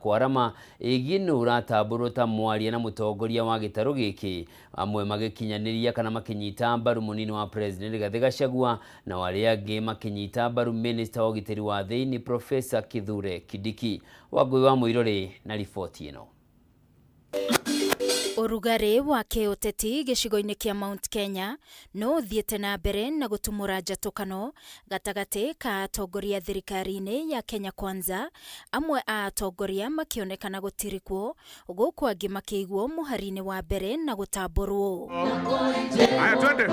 kwarama ĩgiĩ nũ ũratambũrwo ta mwaria na mũtongoria wa gĩtarũ gĩkĩ, amwe magĩkinyanĩria kana makĩnyita mbaru mũnini wa President Rigathĩ Gachagua, nao arĩa angĩ makĩnyita mbaru Minister wa ũgitĩri wa thĩinĩ Professor Kithure Kindiki. Wangũi wa Mũirũrĩ na riboti ĩno. Ũrugarĩ wa kĩũteti gĩcigo-inĩ kĩa Mount Kenya no ũthiĩte na mbere na gũtumũra njatũkano gatagatĩ ka atongoria thirikari-inĩ ya Kenya Kwanza, amwe a atongoria makĩonekana gũtirikwo, gũkũ angĩ makĩigwo mũhari-inĩ wa mbere na gũtambũrwo. Haya, twende.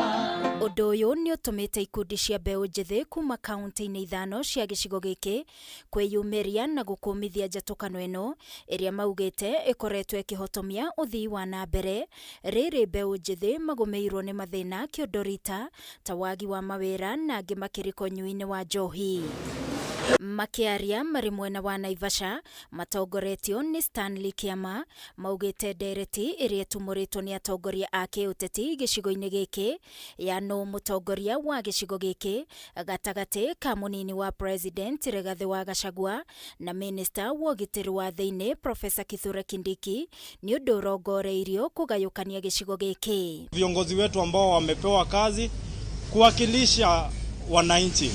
Ũndũ ũyũ nĩ ũtũmĩte ikundi cia mbeũ njĩthĩ kuma kaunti-inĩ ithano cia gĩcigo gĩkĩ kwĩyumĩria na gũkũmithia njatũkano ĩno ĩrĩa maugĩte ĩkoretwo ĩkĩhotomia ũthii wa na mbere. Rĩrĩ mbeũ njĩthĩ magũmĩirwo nĩ mathĩna kĩondorita ta wagi wa mawĩra na angĩ makĩrika ũnyui-inĩ wa njohi. Makĩaria marĩ mwena wa Naivasha matongoretio nĩ Stanley Kĩama, maugĩte ndereti ĩrĩa ĩtumũrĩtwo nĩ atongoria a kĩũteti gĩcigo-inĩ gĩkĩ ya nũ mũtongoria wa gĩcigo gĩkĩ gatagatĩ ka mũnini wa President Rigathĩ wa Gachagua na Minister wa ũgitĩri wa thĩinĩ Professor Kithure Kindiki nĩ ũndũ ũrongoreirio kũgayũkania gĩcigo gĩkĩ. Viongozi wetu ambao wamepewa kazi kuwakilisha wananchi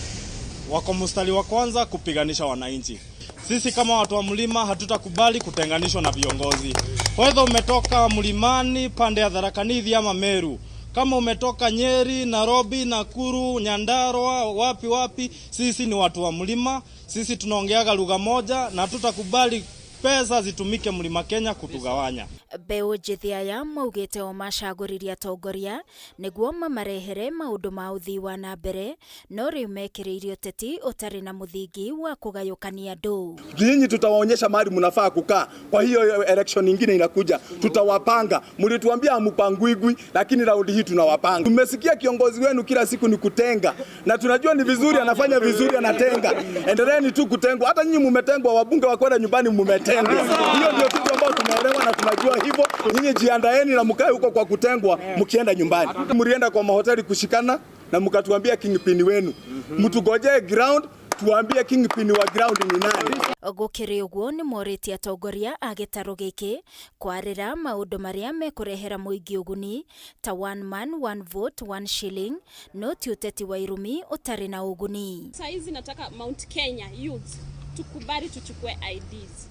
wako mstari wa kwanza kupiganisha wananchi. Sisi kama watu wa mlima hatutakubali kutenganishwa na viongozi. Whether umetoka mlimani pande ya Tharaka Nithi ama Meru, kama umetoka Nyeri, Nairobi, Nakuru, Nyandarua, wapi wapi, sisi ni watu wa mlima, sisi tunaongeaga lugha moja na hatutakubali pesa zitumike mlima Kenya kutugawanya. Mbeũ njĩthĩ aya maugĩte o macagũririe atongoria nĩguo mamarehere maũndũ ma ũthii wa na mbere, no rĩu mekĩrĩire ũteti ũtarĩ na mũthingi wa kũgayũkania andũ. Nyinyi tutawaonyesha mahali mnafaa kukaa. Kwa hiyo election nyingine inakuja, tutawapanga. Mlituambia hamupangwigwi, lakini raundi hii tunawapanga. Tumesikia kiongozi wenu kila siku ni kutenga, na tunajua ni vizuri, anafanya vizuri, anatenga. Endeleeni tu kutengwa. Hata nyinyi mumetengwa, wabunge wa kwenda nyumbani mumetengwa. Hiyo ndio kitu ambayo tumeelewa na tunajua hivyo. Nyinyi jiandaeni na mkae huko kwa kutengwa, mkienda nyumbani. Mlienda kwa mahoteli kushikana na mkatuambia kingpin wenu. Mtugojee ground, tuambie kingpin wa ground ni nani. Gũkĩrĩ ũguo nĩ morĩtie atongoria a gĩtarũ gĩkĩ kwarĩra maũndũ marĩa mekũrehera mũingĩ ũguni ta one man one vote one shilling, no ti ũteti wa irumi ũtarĩ na ũguni. Saizi nataka Mount Kenya youths tukubali tuchukue IDs.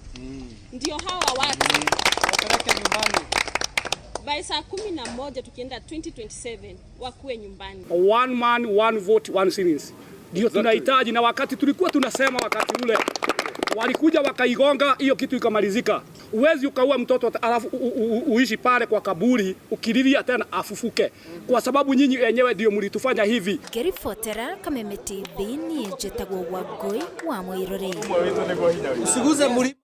Ndio hawa watu by saa 11 tukienda 2027 wakuwe nyumbani. One man one vote one shillings ndio tunahitaji, na wakati tulikuwa tunasema wakati ule walikuja wakaigonga hiyo kitu ikamalizika. Uwezi ukaua mtoto alafu uishi pale kwa kaburi ukililia tena afufuke, kwa sababu nyinyi wenyewe ndio mlitufanya hivi. Ngĩribotera Kameme TV niĩ njĩtagwo Wangũi wa Mũirũrĩ. Usiguze mlima.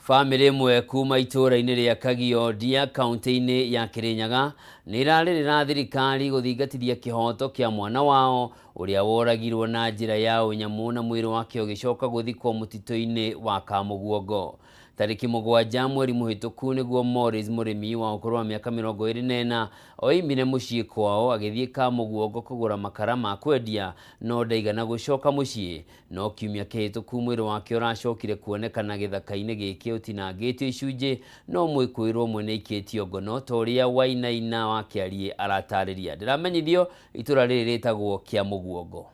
Bamĩrĩ ĩmwe kuma itũũra-inĩ rĩa Kagiondia kaunti-inĩ ya Kĩrĩnyaga nĩ ĩrarĩrĩra thirikari gũthingatithia kĩhoto kĩa mwana wao ũrĩa woragirwo na njĩra ya ũnyamũ na mwĩrĩ wake ũgĩcoka gũthikwo mũtitũ-inĩ wa Kamũguongo. Tarĩki 7 mweri mũhĩtũku nĩguo Morris mũrĩmi wa ũkũrũ wa mĩaka 24 oimire mũciĩ kwao agĩthiĩ Kamũguongo kũgũra makara ma kwendia no ndaigana gũcoka mũciĩ. No kiumia kĩhĩtũku mwĩrĩ wake ũracokire kuonekana gĩthaka-inĩ gĩkĩ ũtinangĩtio icunjĩ no mwĩkũĩrwo ũmwe nĩaikĩtio ngono ta ũrĩa Wainaina wa Kĩariĩ aratarĩria. Ndĩramenyithio itũra rĩrĩ rĩtagwo Kĩamũguongo.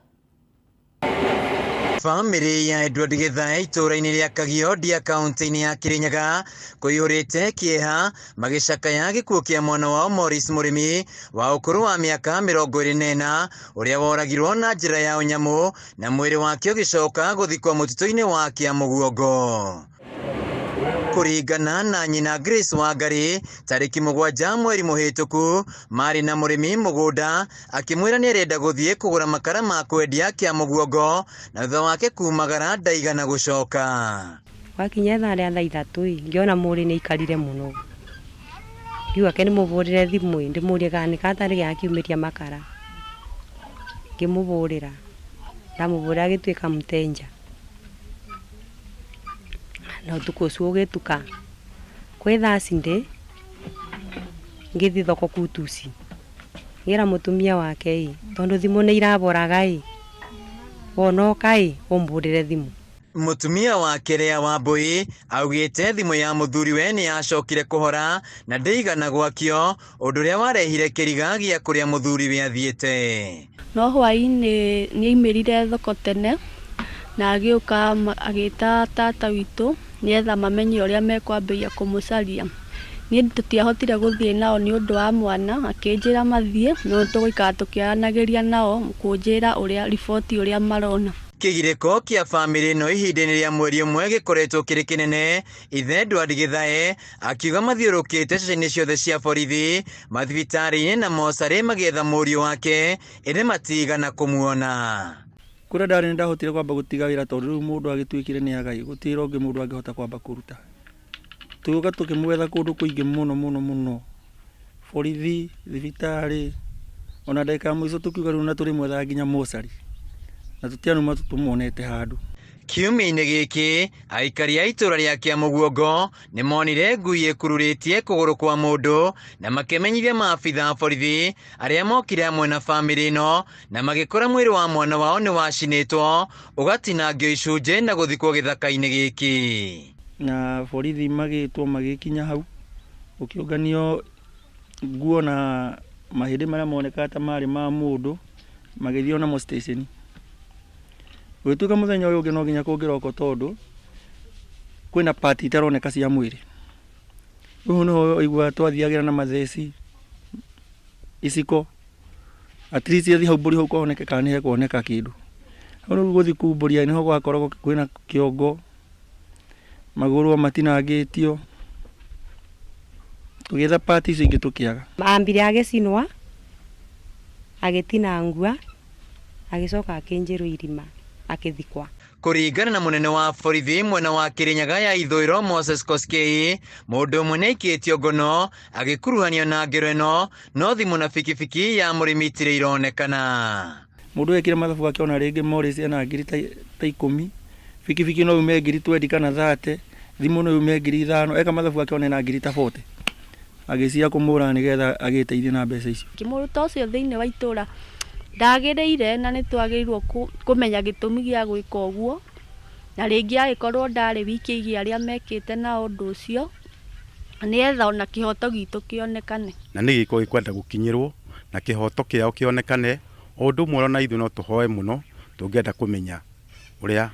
Bamĩrĩ ya Edward Gĩthae itũũra-inĩ rĩa Kagiondia kaunti-inĩ ya Kĩrĩnyaga kũiyũrĩte kĩeha magĩcakaya gĩkuũ kĩa mwana wao Morris Mũrĩmi wa ũkũrũ wa mĩaka 24 ũrĩa woragirwo na njĩra ya ũnyamũ na mwĩrĩ wake ũgĩcoka gũthikwo mũtitũ-inĩ wa Kĩamũguongo. Kũringana na nyina Grace Wangari, tarĩki 7 mweri mũhĩtũku marĩ na mũrĩmi mũgũnda akĩmwĩra nĩ arenda gũthiĩ kũgũra makara ma kwendia Kĩamũguongo na thutha wake kumagara ndaigana gũcoka. Gwakinya ithaa rĩa thaa 3 ĩ, ngĩona mũrĩ nĩ aikarire mũno. Ngiuga ke ndĩmũbũrĩre thimũ ĩ, ndĩmũrie kana nĩ gatarĩ gakiumĩria makara. Ngĩmũbũrĩra, ndamũbũrĩra agĩtuĩka mteja. Na ũtukũ ũcio ũgĩtuka, kwĩ Thursday ngĩthiĩ thoko Kutusi. Ngĩra mũtumia wake ĩ, tondũ thimũ nĩ iraboraga ĩ, wona oka ĩ, ũmbũrĩre thimũ. Mũtumia wake Lea Wambui augĩte thimũ ya mũthuriwe nĩ yacokire kũhora na ndĩigana gwakio, ũndũ ũrĩa warehire kĩriga gĩa kũrĩa mũthuriwe athiĩte. No hwaĩ-inĩ nĩ aimĩrire thoko tene na agĩũka agĩta tata witũ nĩgetha mamenye ũrĩa mekwambĩrĩria kũmũcaria. Niĩ tũtiahotire gũthiĩ nao nĩ ũndũ wa mwana, akĩnjĩra mathiĩ no tũgũikara tũkĩaranagĩria nao kũnjĩra ũrĩa riboti ũrĩa marona. Kĩgirĩko kĩa bamĩrĩ ĩno ihinda-inĩ rĩa mweri ũmwe gĩkoretwo kĩrĩ kĩnene. Ithe Edward Gĩthae akiuga mathiũrũkĩte ceceni ciothe cia borithi, mathibitarĩ-inĩ na mocarĩ magĩetha mũriũ wake, ĩndĩ matigana kũmuona. Kũrĩa ndarĩ nĩ ndahotire kwamba gũtiga wĩra tondũ rĩu mũndũ agĩtuĩkire nĩ agai, gũtirĩ wĩra ũngĩ mũndũ angĩhota kwamba kũruta. Tũgĩũka tũkĩmwetha kũndũ kũingĩ mũno mũno mũno, borithi, thibitarĩ, ona ndagĩka ya mũico tũkiuga rĩu na tũrĩmwethaga nginya mocarĩ, na tũtianuma tũmuonete handũ. Kiumia-inĩ gĩkĩ, aikari a itũũra rĩa Kĩamũguongo nĩ monire ngui ĩkururĩtie kũgũrũ kwa mũndũ na makĩmenyithia maabitha a borithi arĩa mokire hamwe na bamĩrĩ ĩno na magĩkora mwĩrĩ wa mwana wao nĩ wacinĩtwo ũgatinangio icunjĩ na gũthikwo gĩthaka-inĩ gĩkĩ. Na borithi magĩtwo magĩkinya hau, gũkĩũnganio nguo na mahĩndĩ marĩa monekaga ta marĩ ma mũndũ, magĩthiĩ namo station. Gũgĩtuĩka mũthenya ũyũ ũngĩ no nginya kũngĩroko tondũ kwĩna part itaroneka cia mwĩrĩ. Rĩu nĩho ũiguaga twathiagĩra na matheci, iciko, at least athiĩ hau mbũri hau kũhoneke kana nĩ hekuoneka kĩndũ. Hau rĩu gũthiĩ kumbũria nĩho gwakoragwo kwĩna kĩongo, magũrũ matinangĩtio, tũgĩetha part icio ingĩ tũkĩaga. Ambire agĩcinwa, agĩtinangua, agĩcoka akĩnjĩrwo irima, akĩthikwa. Kũringana na mũnene wa borithi mwena wa Kirinyaga ya ithũĩro Moses Koskei, mũndũ ũmwe nĩ aikĩtio ngono agĩkuruhanio na ngero ĩno, no thimũ na bikibiki ya mũrĩmi itirĩ ironekana. Mũndũ ekire mathabu akĩona rĩngĩ Morris ena ngiri ta ikũmi, bikibiki no yume ngiri 20 kana 30, thimũ no yume ngiri 5, eka mathabu akĩona ena ngiri ta 40. Agĩciria kũmũra nĩgetha agĩteithie na mbeca icio. Mũndũ ta ũcio thĩinĩ wa itũũra ndagĩrĩire na nĩ twagĩrĩirwo kũmenya gĩtũmi gĩa gwĩka ũguo, na rĩngĩ agĩkorwo ndarĩ wiki ĩgiĩ arĩa mekĩte na ũndũ ũcio, nĩgetha ona kĩhoto gitũ kĩonekane. Na nĩ gĩko gĩkwenda gũkinyĩrwo na kĩhoto kĩao kĩonekane, o ũndũ ũmwe ona ithuĩ no tũhoe mũno tũngĩenda kũmenya ũrĩa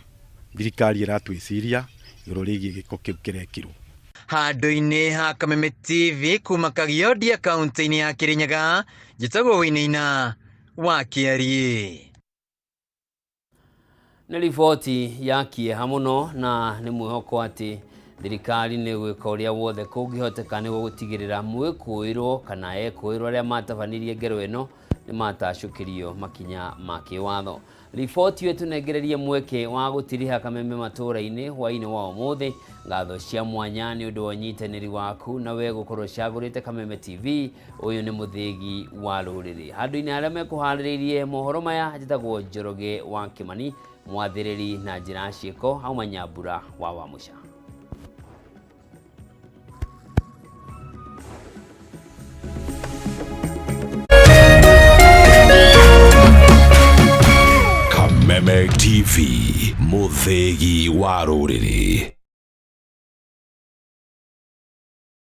thirikari ĩratwĩciria igũrũ rĩgiĩ gĩko kĩu kĩrekirwo. Handũ-inĩ ha Kameme TV kuma Kagiondia kaunti-inĩ ya Kirinyaga, njĩtagwo Wainaina wa Kĩariĩ. Nĩ riboti ya kĩeha mũno na nĩ mwĩhoko atĩ thirikari nĩ gwĩka ũrĩa wothe kũngĩhoteka nĩguo gũtigĩrĩra mwĩkũĩrwo kana ekũĩrwo arĩa matabanirie ngero ĩno nĩ matacũkĩrio makinya ma kĩwatho. Riboti ĩyo ĩtũnengererie mweke wa gũtiriha Kameme matũũra-inĩ hwaĩ-inĩ wa ũmũthĩ. Ngatho cia mwanya nĩ ũndũ wa ũnyitanĩri waku na we gũkorwo ũcagũrĩte Kameme TV. Ũyũ nĩ mũthĩgi wa rũrĩrĩ. Handũ-inĩ harĩa mekũharĩrĩirie mohoro maya, njĩtagwo Njoroge wa Kĩmani, mwathĩrĩri na njĩra ya ciĩko auma Nyambura wa Wamũca. Kameme TV, mũthĩgi wa rũrĩrĩ.